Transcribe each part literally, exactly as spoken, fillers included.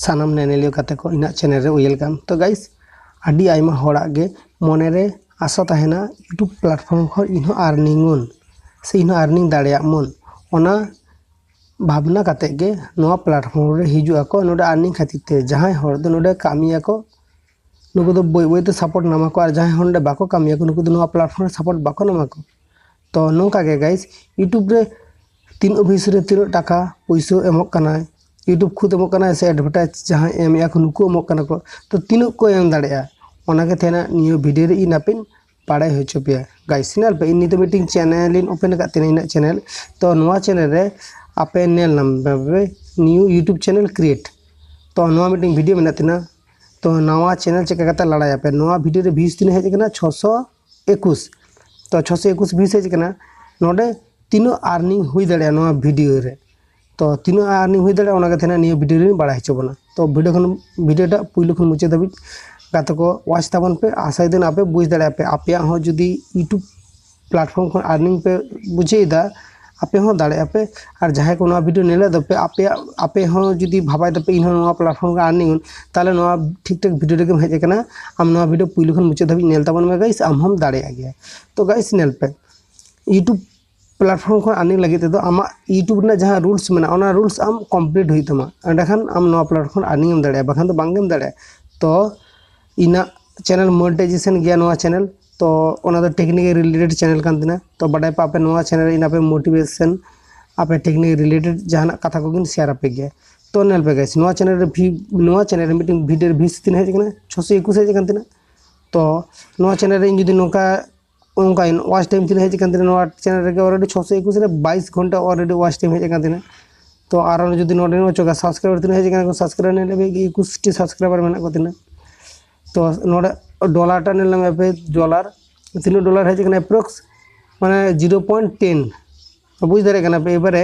ᱥᱟᱱᱟᱢ ᱧᱮᱧᱮᱞᱤᱭᱟᱹ ᱜᱟᱛᱮ ᱠᱚ ᱤᱧᱟᱹᱜ ᱪᱮᱱᱮᱞ ᱨᱮ welcome᱾ ᱛᱚ ᱜᱟᱭᱤᱥ, ᱟᱹᱰᱤ ᱟᱭᱢᱟ ᱦᱚᱲᱟᱜ ᱜᱮ ᱢᱚᱱᱮᱨᱮ ᱟᱥᱟ ᱛᱟᱦᱮᱱᱟ YouTube platform ᱠᱷᱚᱱ ᱤᱧᱦᱚᱸ ᱟᱨᱱᱤᱝ ᱚᱱ ᱥᱮ ᱤᱧᱦᱚᱸ ᱟᱨᱱᱤᱝ ᱫᱟᱲᱮᱭᱟᱜ ᱢᱚᱱ, ᱚᱱᱟ ᱵᱷᱟᱵᱽᱱᱟ ᱠᱟᱛᱮ ᱜᱮ ᱱᱚᱣᱟ platform ᱨᱮ ᱦᱤᱡᱩᱜ ᱟᱠᱚ ᱱᱚᱰᱮ ᱟᱨᱱᱤᱝ ᱠᱷᱟᱹᱛᱤᱨ ᱛᱮ᱾ ᱡᱟᱦᱟᱸᱭ ᱦᱚᱲ ᱫᱚ ᱱᱚᱰᱮ ᱠᱟᱹᱢᱤᱭᱟᱠᱚ, ᱱᱩᱠᱩ ᱫᱚ ᱵᱟᱹᱭ ᱵᱟᱹᱭ ᱛᱮ support ᱧᱟᱢᱟ ᱠᱚ, ᱟᱨ ᱡᱟᱦᱟᱸᱭ ᱦᱚᱲ ᱱᱚᱰᱮ ᱵᱟᱠᱚ ᱠᱟᱹᱢᱤᱭᱟᱠᱚ ᱱᱩᱠᱩ ᱫᱚ ᱱᱚᱣᱟ platform ᱨᱮ support ᱵᱟᱠᱚ ᱧᱟᱢᱟ ᱠᱚ᱾ ᱛᱚ ᱱᱚᱝᱠᱟ ᱜᱮ ᱜᱟᱭᱤᱥ, YouTube ᱨᱮ ᱛᱤᱱᱟᱹᱜ ᱵᱷᱤᱭᱩᱥ ᱨᱮ ᱛᱤᱱᱟᱹᱜ ᱴᱟᱠᱟ ᱯᱩᱭᱥᱟᱹ ᱮᱢᱚᱜ ᱠᱟᱱᱟᱭ, YouTube ᱠᱷᱩᱫ ᱮᱢᱚᱜ ᱠᱟᱱᱟᱭ ᱥᱮ advertise ᱡᱟᱦᱟᱸᱭ ᱮᱢᱮᱜᱼᱟ ᱠᱚ ᱱᱩᱠᱩ ᱮᱢᱚᱜ ᱠᱟᱱᱟ ᱠᱚ, ᱛᱚ ᱛᱤᱱᱟᱹᱜ ᱠᱚ ᱮᱢ ᱫᱟᱲᱮᱭᱟᱜᱼᱟ ᱚᱱᱟ ᱜᱮ ᱛᱟᱦᱮᱱᱟ ᱱᱤᱭᱟᱹ ᱵᱷᱤᱰᱤᱭᱳ ᱨᱮ ᱤᱧ ᱟᱯᱮᱧ ᱵᱟᱲᱟᱭ ᱦᱚᱪᱚ ᱯᱮᱭᱟ᱾ ᱜᱟᱭᱤᱥ, ᱧᱮᱞ ᱯᱮ, ᱤᱧ ᱱᱤᱛᱚᱜ ᱢᱤᱫᱴᱮᱱ ᱪᱮᱱᱮᱞ ᱤᱧ ᱳᱯᱮᱱ ᱟᱠᱟᱫ ᱛᱤᱧᱟᱹ ᱤᱧᱟᱹᱜ ᱪᱮᱱᱮᱞ᱾ ᱛᱚ ᱱᱚᱣᱟ ᱪᱮᱱᱮᱞ ᱨᱮ ᱟᱯᱮ ᱧᱮᱞ ᱧᱟᱢ ᱯᱮ new YouTube channel create᱾ ᱛᱚ ᱱᱚᱣᱟ ᱢᱤᱫᱴᱮᱱ ᱵᱷᱤᱰᱤᱭᱳ ᱢᱮᱱᱟᱜ ᱛᱤᱧᱟᱹ᱾ ᱛᱚ ᱱᱟᱣᱟ ᱪᱮᱱᱮᱞ ᱪᱮᱠᱟ ᱠᱟᱛᱮ ᱞᱟᱲᱟᱭᱟᱯᱮ, ᱱᱚᱣᱟ ᱵᱷᱤᱰᱤᱭᱳ ᱨᱮ ᱵᱷᱤᱭᱩᱥ ᱛᱤᱱᱟᱹᱜ ᱦᱮᱡ ᱟᱠᱟᱱᱟ? ᱪᱷᱚᱥᱚ ᱮᱠᱩᱥ᱾ ᱛᱚ ᱪᱷᱚᱥᱚ ᱮᱠᱩᱥ ᱵᱷᱤᱭᱩᱥ ᱦᱮᱡ ᱟᱠᱟᱱᱟ, ᱱᱚᱰᱮ ᱛᱤᱱᱟᱹᱜ ᱟᱨᱱᱤᱝ ᱦᱩᱭ ᱫᱟᱲᱮᱭᱟᱜᱼᱟ ᱱᱚᱣᱟ ᱵᱷᱤᱰᱤᱭᱳ ᱨᱮ? ᱛᱚ ᱛᱤᱱᱟᱹᱜ ᱟᱨᱱᱤᱝ ᱦᱩᱭ ᱫᱟᱲᱮᱭᱟᱜᱼᱟ ᱚᱱᱟ ᱜᱮ ᱛᱟᱦᱮᱱᱟ ᱱᱤᱭᱟᱹ ᱵᱷᱤᱰᱤᱭᱳ ᱨᱮᱧ ᱵᱟᱲᱟᱭ ᱦᱚᱪᱚ ᱵᱚᱱᱟ᱾ ᱛᱚ ᱵᱷᱤᱰᱤᱭᱳ ᱠᱷᱚᱱ, ᱵᱷᱤᱰᱤᱭᱳᱴᱟᱜ ᱯᱩᱭᱞᱩ ᱠᱷᱚᱱ ᱢᱩᱪᱟᱹᱫ ᱫᱷᱟᱹᱵᱤᱡ ᱜᱟᱛᱮ ᱠᱚ ᱣᱟᱪ ᱛᱟᱵᱚᱱ ᱯᱮ᱾ ᱟᱥᱟᱭ ᱫᱟᱹᱧ ᱟᱯᱮ ᱵᱩᱡᱽ ᱫᱟᱲᱮᱭᱟᱜᱼᱟ ᱯᱮ, ᱟᱯᱮᱭᱟᱜ ᱦᱚᱸ ᱡᱩᱫᱤ YouTube platform ᱠᱷᱚᱱ ᱟᱨᱱᱤᱝ ᱯᱮ ᱵᱩᱡᱷᱟᱹᱣ ᱮᱫᱟ, ᱟᱯᱮ ᱦᱚᱸ ᱫᱟᱲᱮᱭᱟᱜᱼᱟ ᱯᱮ᱾ ᱟᱨ ᱡᱟᱦᱟᱸᱭ ᱠᱚ ᱱᱚᱣᱟ ᱵᱷᱤᱰᱤᱭᱳ ᱧᱮᱞᱮᱫ ᱫᱚᱯᱮ, ᱟᱯᱮᱭᱟᱜ, ᱟᱯᱮ ᱦᱚᱸ ᱡᱩᱫᱤ ᱵᱷᱟᱵᱟᱭ ᱫᱟᱯᱮ ᱤᱧᱦᱚᱸ ᱱᱚᱣᱟ platform ᱨᱮ ᱟᱨᱱᱤᱝ ᱟᱹᱧ, ᱛᱟᱦᱚᱞᱮ ᱱᱚᱣᱟ ᱴᱷᱤᱠ ᱴᱷᱟᱠ ᱵᱷᱤᱰᱤᱭᱳ ᱨᱮᱜᱮᱢ ᱦᱮᱡ ᱟᱠᱟᱱᱟ᱾ ᱟᱢ ᱱᱚᱣᱟ ᱵᱷᱤᱰᱤᱭᱳ ᱯᱩᱭᱞᱩ ᱠᱷᱚᱱ ᱢᱩᱪᱟᱹᱫ ᱫᱷᱟᱹᱵᱤᱡ ᱧᱮᱞ ᱛᱟᱵᱚᱱ ᱢᱮ ᱜᱟᱭᱤᱥ, ᱟᱢ ᱦᱚᱸᱢ ᱫᱟᱲᱮᱭᱟᱜ ᱜᱮᱭᱟ᱾ ᱛᱚ ᱜᱟᱭᱤᱥ ᱧᱮᱞ ᱯᱮ, YouTube platform ᱠᱷᱚᱱ ᱟᱨᱱᱤᱝ ᱞᱟᱹᱜᱤᱫ ᱛᱮᱫᱚ ᱟᱢᱟᱜ YouTube ᱨᱮᱱᱟᱜ ᱡᱟᱦᱟᱸ ᱨᱩᱞᱥ ᱢᱮᱱᱟᱜᱼᱟ ᱚᱱᱟ ᱨᱩᱞᱥ ᱟᱢ ᱠᱚᱢᱯᱞᱤᱴ ᱦᱩᱭᱩᱜ ᱛᱟᱢᱟ, ᱮᱸᱰᱮᱠᱷᱟᱱ ᱟᱢ ᱱᱚᱣᱟ platform ᱠᱷᱚᱱ ᱟᱨᱱᱤᱝ ᱮᱢ ᱫᱟᱲᱮᱭᱟᱜᱼᱟ, ᱵᱟᱠᱷᱟᱱ ᱫᱚ ᱵᱟᱝᱜᱮᱢ ᱫᱟᱲᱮᱭᱟᱜᱼᱟ᱾ ᱛᱚ ᱤᱧᱟᱹᱜ ᱪᱮᱱᱮᱞ ᱢᱚᱱᱮᱴᱟᱭᱡᱮᱥᱚᱱ ᱜᱮᱭᱟ ᱱᱚᱣᱟ ᱪᱮᱱᱮᱞ, ᱛᱚ ᱚᱱᱟ ᱫᱚ ᱴᱮᱠᱱᱤᱠᱮᱞ ᱨᱤᱞᱮᱴᱮᱰ ᱪᱮᱱᱮᱞ ᱠᱟᱱ ᱛᱤᱧᱟ᱾ ᱛᱚ ᱵᱟᱰᱟᱭ ᱯᱮ ᱟᱯᱮ ᱱᱚᱣᱟ ᱪᱮᱱᱮᱞ ᱨᱮ ᱤᱧ ᱟᱯᱮ ᱢᱳᱴᱤᱵᱷᱮᱥᱚᱱ, ᱟᱯᱮ ᱴᱮᱠᱱᱤᱠᱮᱞ ᱨᱤᱞᱮᱴᱮᱰ ᱡᱟᱦᱟᱱᱟᱜ ᱠᱟᱛᱷᱟ ᱠᱚᱜᱮᱧ ᱥᱮᱭᱟᱨ ᱟᱯᱮ ᱜᱮᱭᱟ᱾ ᱛᱚ ᱧᱮᱞ ᱯᱮ ᱜᱟᱭᱤᱥ, ᱱᱚᱣᱟ ᱪᱮᱱᱮᱞ ᱨᱮ ᱵᱷᱤ-, ᱱᱚᱣᱟ ᱪᱮᱱᱮᱞ ᱨᱮ ᱢᱤᱫᱴᱮᱱ ᱵᱷᱤᱰᱤᱭᱳ ᱨᱮ ᱵᱷᱤᱭᱩᱥ ᱛᱤᱱᱟᱹᱜ ᱦᱮᱡ ᱟᱠᱟᱱᱟ? ᱪᱷᱚᱥᱚ ᱮᱠᱩᱥ ᱦᱮᱡ ᱟᱠᱟᱱ ᱛᱤᱧᱟ᱾ ᱛᱚ ᱱᱚᱣᱟ ᱪᱮᱱᱮᱞ ᱨᱮ ᱤᱧ ᱡᱩᱫᱤ ᱱᱚᱝᱠᱟ ᱚᱱᱠᱟ ᱣᱟᱪ ᱴᱟᱭᱤᱢ ᱛᱤᱱᱟᱹᱜ ᱦᱮᱡ ᱟᱠᱟᱱ ᱛᱤᱧᱟ ᱱᱚᱣᱟ ᱪᱮᱱᱮᱞ ᱨᱮᱜᱮ? ᱚᱞᱨᱮᱰᱤ ᱪᱷᱚᱥᱚ ᱮᱠᱩᱥ ᱨᱮ ᱵᱟᱭᱤᱥ ᱜᱷᱚᱱᱴᱟ ᱚᱞᱨᱮᱰᱤ ᱣᱟᱪ ᱴᱟᱭᱤᱢ ᱦᱮᱡ ᱟᱠᱟᱱ ᱛᱤᱧᱟ᱾ ᱛᱚ ᱟᱨᱚ ᱡᱩᱫᱤ ᱱᱚᱰᱮ ᱚᱪᱚᱜᱟ ᱥᱟᱵᱥᱠᱨᱟᱭᱵᱟᱨ ᱛᱤᱱᱟᱹᱜ ᱦᱮᱡ ᱟᱠᱟᱱᱟ, ᱥᱟᱵᱥᱠᱨᱟᱭᱵᱟᱨ ᱧᱮᱞ ᱞᱮᱯᱮ ᱮᱠᱩᱥ ᱴᱤ ᱥᱟᱵᱥᱠᱨᱟᱭᱵᱟᱨ ᱢᱮᱱᱟᱜ ᱠᱚ ᱛᱤᱱᱟᱹᱜ᱾ ᱛᱚ ᱱᱚᱰᱮ ᱰᱚᱞᱟᱨ ᱴᱟ ᱧᱮᱞ ᱞᱮᱢᱮ ᱯᱮ, ᱰᱚᱞᱟᱨ ᱛᱤᱱᱟᱹᱜ ᱰᱚᱞᱟᱨ ᱦᱮᱡ ᱟᱠᱟᱱᱟ approx, ᱢᱟᱱᱮ ᱡᱤᱨᱳ ᱯᱚᱭᱮᱱᱴ ᱴᱮᱱ᱾ ᱵᱩᱡᱽ ᱫᱟᱲᱮᱭᱟᱜ ᱠᱟᱱᱟ ᱯᱮ? ᱮᱵᱟᱨᱮ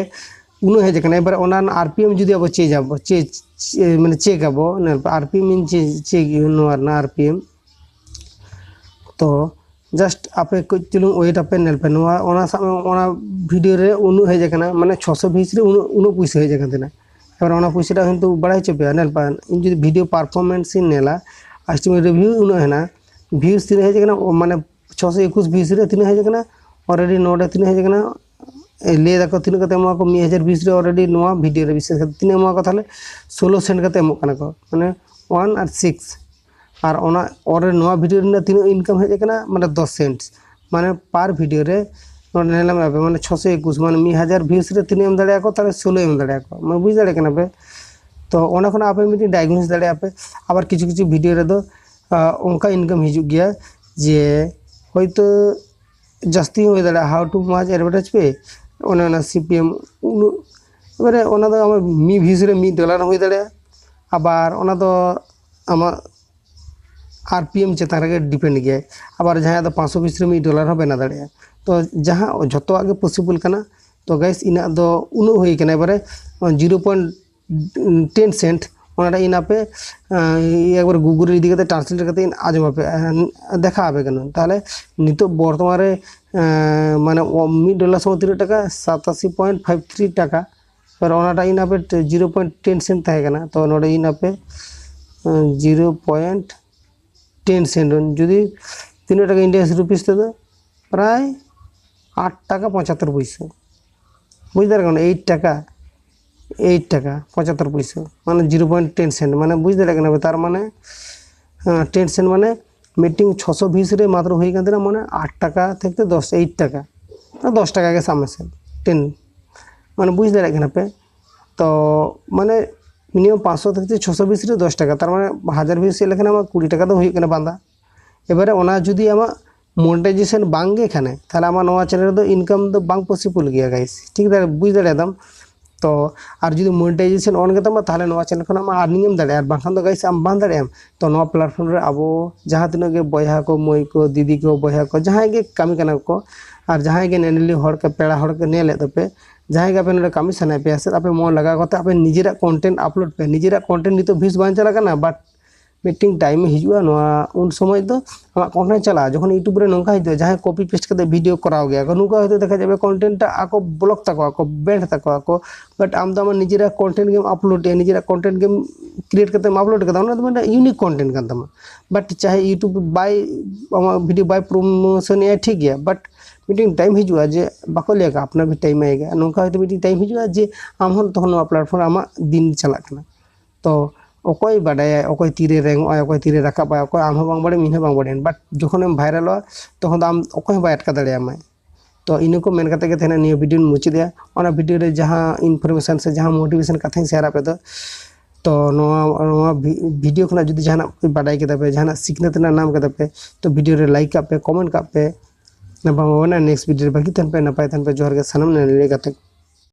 ᱩᱱᱟᱹᱜ ᱦᱮᱡ ᱟᱠᱟᱱᱟ᱾ ᱮᱵᱟᱨᱮ ᱚᱱᱟ ᱨᱮᱱᱟᱜ ᱟᱨ ᱯᱤ ᱮᱢ ᱡᱩᱫᱤ ᱟᱵᱚ ᱪᱮᱡᱽ ᱟᱵᱚ, ᱪᱮᱡᱽ, ᱢᱟᱱᱮ ᱪᱮᱠ ᱟᱵᱚ, ᱟᱨ ᱯᱤ ᱮᱢ ᱤᱧ ᱪᱮ-, ᱪᱮᱠ ᱱᱚᱣᱟ ᱨᱮᱱᱟᱜ ᱟᱨ ᱯᱤ ᱮᱢ᱾ ᱛᱚ ᱡᱟᱥᱴ ᱟᱯᱮ ᱠᱟᱹᱡ ᱪᱩᱞᱩᱝ ᱣᱮᱴ ᱟᱯᱮ, ᱧᱮᱞ ᱯᱮ ᱱᱚᱣᱟ, ᱚᱱᱟ ᱥᱟᱵ ᱢᱮ ᱚᱱᱟ ᱵᱷᱤᱰᱤᱭᱳ ᱨᱮ ᱩᱱᱟᱹᱜ ᱦᱮᱡ ᱟᱠᱟᱱᱟ, ᱢᱟᱱᱮ ᱪᱷᱚᱥᱚ ᱵᱷᱤᱭᱩᱥ ᱨᱮ ᱩᱱᱟᱹᱜ, ᱩᱱᱟᱹᱜ ᱯᱩᱭᱥᱟᱹ ᱦᱮᱡ ᱟᱠᱟᱱ ᱛᱟᱦᱮᱱᱟ᱾ ᱮᱵᱟᱨ ᱚᱱᱟ ᱯᱚᱭᱥᱟᱴᱟᱜ ᱠᱤᱱᱛᱩ ᱵᱟᱲᱟᱭ ᱦᱚᱪᱚ ᱯᱮᱭᱟ, ᱧᱮᱞ ᱯᱮ, ᱤᱧ ᱡᱩᱫᱤ video performance ᱤᱧ ᱧᱮᱞᱟ, estimate review ᱩᱱᱟᱹᱜ ᱦᱮᱱᱟᱜᱼᱟ, views ᱛᱤᱱᱟᱹᱜ ᱦᱮᱡ ᱟᱠᱟᱱᱟ, ᱢᱟᱱᱮ ᱪᱷᱚᱥᱚ ᱮᱠᱩᱥ views ᱨᱮ ᱛᱤᱱᱟᱹᱜ ᱦᱮᱡ ᱟᱠᱟᱱᱟ, already ᱱᱚᱰᱮ ᱛᱤᱱᱟᱹᱜ ᱦᱮᱡ ᱟᱠᱟᱱᱟ, ᱮ, ᱞᱟᱹᱭ ᱫᱟᱠᱚ ᱛᱤᱱᱟᱹᱜ ᱠᱟᱛᱮ ᱮᱢᱚᱜ ᱟᱠᱚ, ᱢᱤᱫ ᱦᱟᱡᱟᱨ views ᱨᱮ already ᱱᱚᱣᱟ video ᱨᱮ ᱵᱤᱥᱮᱥ ᱠᱟᱛᱮ ᱛᱤᱱᱟᱹᱜ ᱮᱢᱚᱜ ᱟᱠᱚ, ᱛᱟᱦᱚᱞᱮ ᱥᱳᱞᱳ ᱥᱮᱱᱴ ᱠᱟᱛᱮ ᱮᱢᱚᱜ ᱠᱟᱱᱟ ᱠᱚ, ᱢᱟᱱᱮ one ᱟᱨ six᱾ ᱟᱨ ᱚᱱᱟ already ᱱᱚᱣᱟ video ᱨᱮᱱᱟᱜ ᱛᱤᱱᱟᱹᱜ income ᱦᱮᱡ ᱟᱠᱟᱱᱟ, ᱢᱟᱱᱮ ᱫᱚᱥ ᱥᱮᱱᱴ, ᱢᱟᱱᱮ per video ᱨᱮ ᱱᱚᱰᱮ ᱧᱮᱞ ᱢᱮ, ᱢᱟᱱᱮ ᱪᱷᱚᱥᱚ ᱮᱠᱩᱥ, ᱢᱟᱱᱮ ᱢᱤᱫ ᱦᱟᱡᱟᱨ views ᱨᱮ ᱛᱤᱱᱟᱹᱜ ᱮᱢ ᱫᱟᱲᱮᱭᱟᱠᱚ, ᱛᱟᱦᱚᱞᱮ ᱥᱳᱞᱳ ᱮᱢ ᱫᱟᱲᱮᱭᱟᱠᱚ, ᱢᱟᱱᱮ ᱵᱩᱡᱽ ᱫᱟᱲᱮᱭᱟᱜ ᱠᱟᱱᱟ ᱯᱮ᱾ ᱛᱚ ᱚᱱᱟ ᱠᱷᱚᱱᱟᱜ ᱟᱯᱮ ᱢᱤᱫᱴᱤᱡ diagnose ᱫᱟᱲᱮᱭᱟᱜᱼᱟ ᱯᱮ᱾ ᱟᱵᱟᱨ ᱠᱤᱪᱷᱩ ᱠᱤᱪᱷᱩ video ᱨᱮᱫᱚ, ᱟᱸ, ᱚᱱᱠᱟ income ᱦᱤᱡᱩᱜ ᱜᱮᱭᱟ ᱡᱮ ᱦᱚᱭᱛᱳ ᱡᱟᱹᱥᱛᱤ ᱦᱚᱸ ᱦᱩᱭ ᱫᱟᱲᱮᱭᱟᱜᱼᱟ, how to much advertise pay, ᱚᱱᱮ ᱚᱱᱟ C P M ᱩᱱᱟᱹᱜ, ᱮᱵᱟᱨᱮ ᱚᱱᱟ ᱫᱚ ᱟᱢᱟᱜ ᱢᱤᱫ views ᱨᱮ ᱢᱤᱫ ᱰᱚᱞᱟᱨ ᱦᱚᱸ ᱦᱩᱭ ᱫᱟᱲᱮᱭᱟᱜᱼᱟ᱾ ᱟᱵᱟᱨ ᱚᱱᱟ ᱫᱚ ᱟᱢᱟᱜ R P M ᱪᱮᱛᱟᱱ ᱨᱮᱜᱮ depend ᱜᱮᱭᱟᱭ᱾ ᱟᱵᱟᱨ ᱡᱟᱦᱟᱸᱭᱟᱜ ᱫᱚ ᱯᱟᱸᱪᱥᱚ views ᱨᱮ ᱢᱤᱫ ᱰᱚᱞᱟᱨ ᱦᱚᱸ ᱵᱮᱱᱟᱣ ᱫᱟᱲᱮᱭᱟᱜᱼᱟ᱾ ᱛᱚ ᱡᱟᱦᱟᱸ ᱡᱷᱚᱛᱚᱣᱟᱜ ᱜᱮ possible ᱠᱟᱱᱟ᱾ ᱛᱚ guys, ᱤᱱᱟᱹᱜ ᱫᱚ ᱩᱱᱟᱹᱜ ᱦᱩᱭ ᱠᱟᱱᱟ᱾ ᱮᱵᱟᱨᱮ zero point ten cent, ᱚᱱᱟᱴᱟᱜ ᱤᱧ ᱟᱯᱮ, ᱟᱸ, ᱮᱠᱵᱟᱨ Google ᱨᱮ ᱤᱫᱤ ᱠᱟᱛᱮ translate ᱠᱟᱛᱮ ᱤᱧ ᱟᱸᱡᱚᱢ ᱟᱯᱮ, ᱟᱸ, ᱫᱮᱠᱷᱟᱣ ᱟᱯᱮ ᱠᱟᱱᱟ᱾ ᱛᱟᱦᱚᱞᱮ ᱱᱤᱛᱚᱜ ᱵᱚᱨᱛᱚᱢᱟᱱ ᱨᱮ, ᱟᱸ, ᱢᱟᱱᱮ ᱚ-, ᱢᱤᱫ ᱰᱚᱞᱟᱨ ᱥᱚᱢᱚᱭ ᱛᱤᱱᱟᱹᱜ ᱴᱟᱠᱟ? ᱥᱟᱛᱟᱥᱤ point five three ᱴᱟᱠᱟ᱾ ᱮᱵᱟᱨ ᱚᱱᱟᱴᱟᱜ ᱤᱧ ᱟᱯᱮ zero point ten cent ᱛᱟᱦᱮᱸ ᱠᱟᱱᱟ, ᱛᱚ ᱱᱚᱰᱮ ᱤᱧ ᱟᱯᱮ, ᱟᱸ, zero point ten cent, ᱡᱩᱫᱤ ᱛᱤᱱᱟᱹᱜ ᱴᱟᱠᱟ Indian rupees ᱛᱮᱫᱚ? ᱯᱨᱟᱭ ᱟᱴ ᱴᱟᱠᱟ ᱯᱚᱸᱪᱟᱛᱛᱳᱨ ᱯᱩᱭᱥᱟᱹ᱾ ᱵᱩᱡᱽ ᱫᱟᱲᱮᱭᱟᱜ ᱠᱟᱱᱟ? ᱮᱭᱤᱴ ᱴᱟᱠᱟ, ᱮᱭᱤᱴ ᱴᱟᱠᱟ ᱯᱚᱸᱪᱟᱛᱛᱳᱨ ᱯᱩᱭᱥᱟᱹ, ᱢᱟᱱᱮ zero point ten cent, ᱢᱟᱱᱮ ᱵᱩᱡᱽ ᱫᱟᱲᱮᱭᱟᱜ ᱠᱟᱱᱟ ᱯᱮ? ᱛᱟᱨ ᱢᱟᱱᱮ, ᱦᱮᱸ, ten cent ᱢᱟᱱᱮ ᱢᱤᱫᱴᱤᱝ ᱪᱷᱚᱥᱚ views ᱨᱮ ᱢᱟᱛᱨᱚ ᱦᱩᱭ ᱠᱟᱱ ᱛᱟᱦᱮᱱᱟ, ᱢᱟᱱᱮ ᱟᱴ ᱴᱟᱠᱟ ᱛᱷᱮᱠᱮ ᱫᱚᱥ, ᱮᱭᱤᱴ ᱴᱟᱠᱟ, ᱫᱚᱥ ᱴᱟᱠᱟ ᱜᱮ ᱥᱟᱵ ᱢᱮᱥᱮ, ten, ᱢᱟᱱᱮ ᱵᱩᱡᱽ ᱫᱟᱲᱮᱭᱟᱜ ᱠᱟᱱᱟ ᱯᱮ? ᱛᱚ ᱢᱟᱱᱮ minimum ᱯᱟᱸᱪᱥᱚ ᱛᱷᱮᱠᱮ ᱪᱷᱚᱥᱚ views ᱨᱮ ᱫᱚᱥ ᱴᱟᱠᱟ, ᱛᱟᱨ ᱢᱟᱱᱮ ᱦᱟᱡᱟᱨ views ᱦᱮᱡ ᱞᱮᱠᱷᱟᱱ ᱟᱢᱟᱜ ᱠᱩᱲᱤ ᱴᱟᱠᱟ ᱫᱚ ᱦᱩᱭᱩᱜ ᱠᱟᱱᱟ ᱵᱟᱸᱫᱟ᱾ ᱮᱵᱟᱨᱮ ᱚᱱᱟ ᱡᱩᱫᱤ ᱟᱢᱟᱜ monetization ᱵᱟᱝ ᱜᱮ ᱠᱷᱟᱱᱮ, ᱛᱟᱦᱚᱞᱮ ᱟᱢᱟᱜ ᱱᱚᱣᱟ channel ᱨᱮᱫᱚ income ᱫᱚ ᱵᱟᱝ possible ᱜᱮᱭᱟ guys, ᱴᱷᱤᱠ ᱫᱟᱲᱮ, ᱵᱩᱡᱽ ᱫᱟᱲᱮᱭᱟᱫᱟᱢ? ᱛᱚ ᱟᱨ ᱡᱩᱫᱤ monetization on ᱜᱮᱛᱟᱢᱟ, ᱛᱟᱦᱚᱞᱮ ᱱᱚᱣᱟ channel ᱠᱷᱚᱱ ᱟᱢ earning ᱮᱢ ᱫᱟᱲᱮᱭᱟᱜᱼᱟ, ᱟᱨ ᱵᱟᱝᱠᱷᱟᱱ ᱫᱚ guys ᱟᱢ ᱵᱟᱝ ᱫᱟᱲᱮᱭᱟᱜᱼᱟᱢ᱾ ᱛᱚ ᱱᱚᱣᱟ platform ᱨᱮ ᱟᱵᱚ ᱡᱟᱦᱟᱸ ᱛᱤᱱᱟᱹᱜ ᱜᱮ ᱵᱚᱭᱦᱟ ᱠᱚ, ᱢᱟᱹᱭ ᱠᱚ, ᱫᱤᱫᱤ ᱠᱚ, ᱵᱚᱭᱦᱟ ᱠᱚ, ᱡᱟᱦᱟᱸᱭ ᱜᱮ ᱠᱟᱹᱢᱤ ᱠᱟᱱᱟ ᱠᱚ, ᱟᱨ ᱡᱟᱦᱟᱸᱭ ᱜᱮ ᱧᱮᱧᱮᱞᱤᱭᱟᱹ ᱦᱚᱲ ᱠᱚ, ᱯᱮᱲᱟ ᱦᱚᱲ ᱠᱚ ᱧᱮᱞᱮᱫ ᱛᱟᱯᱮ, ᱡᱟᱦᱟᱸᱭ ᱜᱮ ᱟᱯᱮ ᱱᱚᱰᱮ ᱠᱟᱹᱢᱤ ᱥᱟᱱᱟᱭᱮᱫ ᱯᱮᱭᱟ ᱥᱮ, ᱟᱯᱮ ᱢᱚᱱ ᱞᱟᱜᱟᱣ ᱠᱟᱛᱮ ᱟᱯᱮ ᱱᱤᱡᱮᱨᱟᱜ content upload ᱯᱮ᱾ ᱱᱤᱡᱮᱨᱟᱜ content ᱱᱤᱛᱚᱜ views ᱵᱟᱝ ᱪᱟᱞᱟᱜ ᱠᱟᱱᱟ, but ᱢᱤᱫᱴᱮᱱ ᱴᱟᱭᱤᱢ ᱦᱤᱡᱩᱜᱼᱟ, ᱱᱚᱣᱟ ᱩᱱ ᱥᱚᱢᱚᱭ ᱫᱚ ᱟᱢᱟᱜ ᱠᱚᱱᱴᱮᱱᱴ ᱪᱟᱞᱟᱜᱼᱟ᱾ ᱡᱚᱠᱷᱚᱱ YouTube ᱨᱮ ᱱᱚᱝᱠᱟ ᱦᱤᱡᱩᱜᱼᱟ, ᱡᱟᱦᱟᱸᱭ ᱠᱚᱯᱤ ᱯᱮᱥᱴ ᱠᱟᱛᱮ ᱵᱷᱤᱰᱤᱭᱳ ᱠᱚᱨᱟᱣ ᱜᱮᱭᱟ ᱠᱚ, ᱱᱚᱝᱠᱟ ᱦᱚᱭᱛᱳ ᱫᱮᱠᱷᱟ ᱡᱟᱵᱮ ᱠᱚᱱᱴᱮᱱᱴ ᱴᱟ ᱟᱠᱚ ᱵᱞᱚᱠ ᱛᱟᱠᱚᱣᱟ ᱠᱚ, ᱵᱮᱱᱰ ᱛᱟᱠᱚᱣᱟ ᱠᱚ, ᱵᱟᱴ ᱟᱢ ᱫᱚ ᱟᱢᱟᱜ ᱱᱤᱡᱮᱨᱟᱜ ᱠᱚᱱᱴᱮᱱᱴ ᱜᱮᱢ ᱟᱯᱞᱳᱰ ᱮᱫᱟ, ᱱᱤᱡᱮᱨᱟᱜ ᱠᱚᱱᱴᱮᱱᱴ ᱜᱮᱢ ᱠᱨᱤᱭᱮᱴ ᱠᱟᱛᱮᱢ ᱟᱯᱞᱳᱰ ᱠᱟᱫᱟ, ᱚᱱᱟ ᱫᱚ ᱢᱤᱫᱴᱟᱝ ᱤᱭᱩᱱᱤᱠ ᱠᱚᱱᱴᱮᱱᱴ ᱠᱟᱱ ᱛᱟᱢᱟ᱾ ᱵᱟᱴ ᱪᱟᱦᱮ YouTube ᱵᱟᱭ, ᱟᱢᱟᱜ ᱵᱷᱤᱰᱤᱭᱳ ᱵᱟᱭ ᱯᱨᱳᱢᱳᱥᱚᱱ ᱮᱫᱟ, ᱴᱷᱤᱠ ᱜᱮᱭᱟ, ᱵᱟᱴ ᱢᱤᱫᱴᱮᱱ ᱴᱟᱭᱤᱢ ᱦᱤᱡᱩᱜᱼᱟ ᱡᱮ ᱵᱟᱠᱚ ᱞᱟᱹᱭᱟ ᱟᱯᱱᱟ ᱵᱷᱤ ᱴᱟᱭᱤᱢ ᱟᱭᱮᱜᱟ, ᱱᱚᱝᱠᱟ ᱦᱚᱭᱛᱳ ᱢᱤᱫᱴᱮᱱ ᱴᱟᱭᱤᱢ ᱦᱤᱡᱩᱜᱼᱟ ᱡᱮ ᱟᱢ ᱦᱚᱸ ᱛᱚᱠᱷᱚᱱ ᱱᱚᱣᱟ ᱯᱞᱟᱴᱯᱷᱚᱨᱢ ᱨᱮ ᱟᱢᱟᱜ ᱫᱤᱱ ᱪᱟᱞᱟᱜ ᱠᱟᱱᱟ᱾ ᱛᱚ ᱚᱠᱚᱭ ᱵᱟᱰᱟᱭᱟ ᱚᱠᱚᱭ ᱛᱤᱨᱮ ᱨᱮᱝᱚᱜᱼᱟᱭ, ᱚᱠᱚᱭ ᱛᱤᱨᱮ ᱨᱟᱠᱟᱵᱼᱟᱭ, ᱚᱠᱚᱭ, ᱟᱢ ᱦᱚᱸ ᱵᱟᱝ ᱵᱟᱲᱟᱭᱟᱢ, ᱤᱧ ᱦᱚᱸ ᱵᱟᱝ ᱵᱟᱲᱟᱭᱟᱹᱧ, ᱵᱟᱴ ᱡᱚᱠᱷᱚᱱᱮᱢ ᱵᱷᱟᱭᱨᱟᱞᱚᱜᱼᱟ ᱛᱚᱠᱷᱚᱱ ᱫᱚ ᱟᱢ ᱚᱠᱚᱭ ᱦᱚᱸ ᱵᱟᱭ ᱟᱴᱠᱟ ᱫᱟᱲᱮᱭᱟᱢᱟᱭ᱾ ᱛᱚ ᱤᱱᱟᱹ ᱠᱚ ᱢᱮᱱ ᱠᱟᱛᱮ ᱜᱮ ᱛᱮᱦᱮᱧ ᱱᱤᱭᱟᱹ ᱵᱷᱤᱰᱤᱭᱳᱧ ᱢᱩᱪᱟᱹᱫᱮᱜᱼᱟ᱾ ᱚᱱᱟ ᱵᱷᱤᱰᱤᱭᱳ ᱨᱮ ᱡᱟᱦᱟᱸ ᱤᱱᱯᱷᱚᱨᱢᱮᱥᱚᱱ ᱥᱮ ᱡᱟᱦᱟᱸ ᱢᱳᱴᱤᱵᱷᱮᱥᱚᱱ ᱠᱟᱛᱷᱟᱧ ᱥᱮᱭᱟᱨ ᱟᱯᱮ ᱫᱚ, ᱛᱚ ᱱᱚᱣᱟ, ᱱᱚᱣᱟ ᱵᱷᱤ-, ᱵᱷᱤᱰᱤᱭᱳ ᱠᱷᱚᱱᱟᱜ ᱡᱩᱫᱤ ᱡᱟᱦᱟᱱᱟᱜ ᱯᱮ ᱵᱟᱰᱟᱭ ᱠᱮᱫᱟ ᱯᱮ, ᱡᱟᱦᱟᱱᱟᱜ ᱥᱤᱠᱷᱱᱟᱹᱛ ᱨᱮᱱᱟᱜ ᱧᱟᱢ ᱠᱮᱫᱟ ᱯᱮ, ᱛᱚ ᱵᱷᱤᱰᱤᱭᱳ ᱨᱮ ᱞᱟᱭᱤᱠ ᱠᱟᱜ ᱯᱮ, ᱠᱚᱢᱮᱱᱴ ᱠᱟᱜ ᱯᱮ, ᱱᱟᱯᱟᱭ ᱢᱟ ᱱᱮᱠᱥᱴ ᱵᱷᱤᱰᱤᱭᱳ ᱨᱮ ᱵᱷᱟᱹᱜᱤ ᱛᱟᱦᱮᱱ ᱯᱮ, ᱱᱟᱯᱟᱭ ᱛᱟᱦᱮᱱ ᱯᱮ᱾ ᱡᱚᱦᱟᱨ ᱜᱮ ᱥᱟᱱᱟᱢ ᱱᱮ ᱜᱟᱛᱮ ᱠᱚ᱾